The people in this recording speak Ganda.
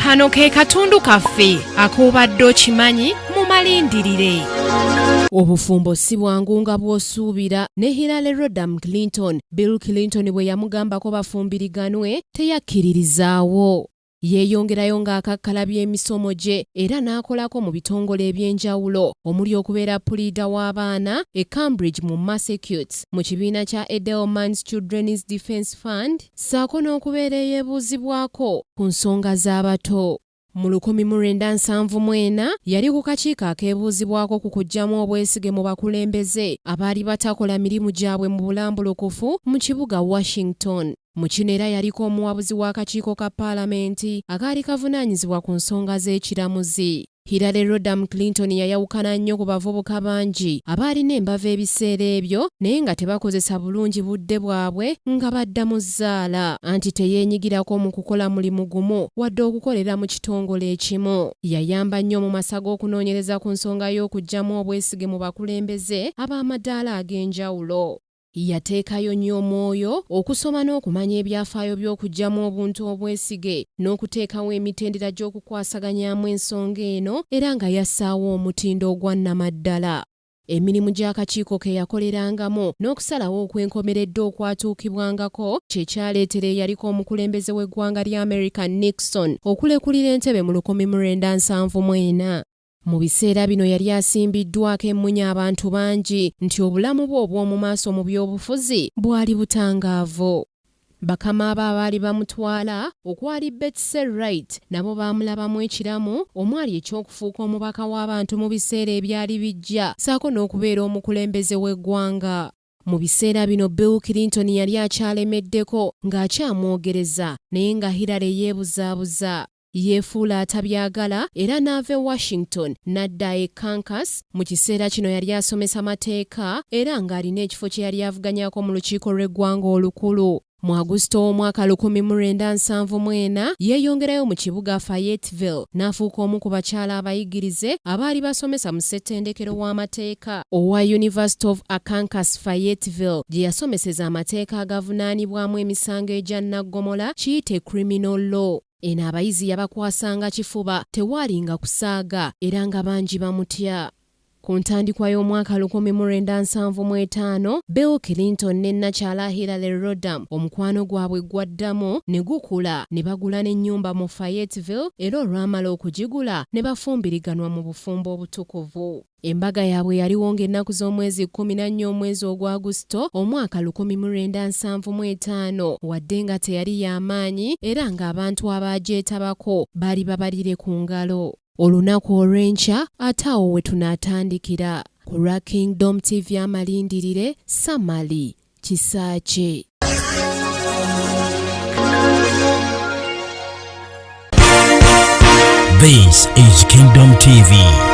Kano ke katundu kaffe ak'obadde okimanyi mu malindirire. Obufumbo si bwangu nga bw'osuubira ne Hillary Rodham Clinton, Bill Clinton bwe yamugambako bafumbiriganwe teyakkiririzaawo. Yeeyongerayo ng'akakkalabya emisomo gye era n'akolako mu bitongole eby'enjawulo omuli okubeera puliida w'abaana e Cambridge mu Massachusetts mu kibiina kya Edelman's Children's Defense Fund ssaako n'okubeera eyeebuuzibwako ku nsonga z'abato. Mu 1974 yali ku kakiiko akeebuuzibwako ku kuggyamu obwesige mu bakulembeze abaali batakola mirimu gyabwe mu bulambulukufu mu kibuga Washington. Mu kino era yaliko omuwabuzi w'akakiiko ka Paalamenti akaali kavunaanyizibwa ku nsonga z'ekiramuzi. Hillary Rodham Clinton yayawukana nnyo ku bavubuka bangi abaalina embavu ebiseera ebyo naye nga tebakozesa bulungi budde bwabwe nga badda mu zzaala anti teyeenyigirako mu kukola mulimu gumu wadde okukolera mu kitongole ekimu. Yayamba nnyo mu masa g'okunoonyereza ku nsonga y'okuggyamu obwesige mu bakulembeze ab'amadaala ag'enjawulo. Yateekayo nnyo omwoyo okusoma n'okumanya ebyafaayo by'okuggyamu obuntu obwesige n'okuteekawo emitendera gy'okukwasaganyaamu ensonga eno era nga yassaawo omutindo ogwa nnamaddala. Emirimu gy'akakiiko ke yakolerangamu n'okusalawo okw'enkomeredde okwatuukibwangako kye kyaleetera eyaliko omukulembeze w'eggwanga lya Amerika Nixon okulekulira entebe mu 1974. Mu biseera bino yali asimbiddwako emmunye abantu bangi nti obulamu bwe obw'omu maaso mu by'obufuzi bwali butangaavu. Bakama be abaali bamutwala okwali Betsy Wright nabo baamulabamu ekiramu omwali eky'okufuuka omubaka w'abantu mu biseera ebyali bijja ssaako n'okubeera omukulembeze w'eggwanga. Mu biseera bino Bill Clinton yali akyalemeddeko ng'akyamwogereza naye nga Hillary yeebuzaabuza. Yeefuula atabyagala era n'ava e Washington n'adda e Kansas. Mu kiseera kino yali asomesa mateeka era ng'alina ekifo kye yali avuganyaako mu lukiiko lw'eggwanga olukulu. Mu Agusito w'omwaka 1974 yeeyongerayo mu kibuga Fayetteville n'afuuka omu ku bakyala abayigirize abaali basomesa mu ssettendekero w'amateeka owa University of Arkansas Fayetteville gye yasomeseza amateeka agavunaanibwamu emisango egya nnaggomola kiyite criminal law. Eno abayizi yabakwasanga kifuba, tewaalinga kusaaga era nga bangi bamutya. Ku ntandikwa y'omwaka 1975, Bill Clinton ne nnakyala Hillary Rodham omukwano gwabwe gwaddamu ne gukula ne bagula n'ennyumba mu Fayetteville era olwamala okugigula ne bafumbiriganwa mu bufumbo obutukuvu. Embaga yaabwe yaliwo ng'ennaku z'omwezi 14 omwezi ogwa Agusito omwaka 1975 wadde nga teyali ya maanyi era ng'abantu abaagyetabako baali babalire ku ngalo. Olunaku olw'enkya ate awo we tunaatandikira. Ku lwa Kingdom TV amalindirire, Samali Kisaakye. This is Kingdom TV.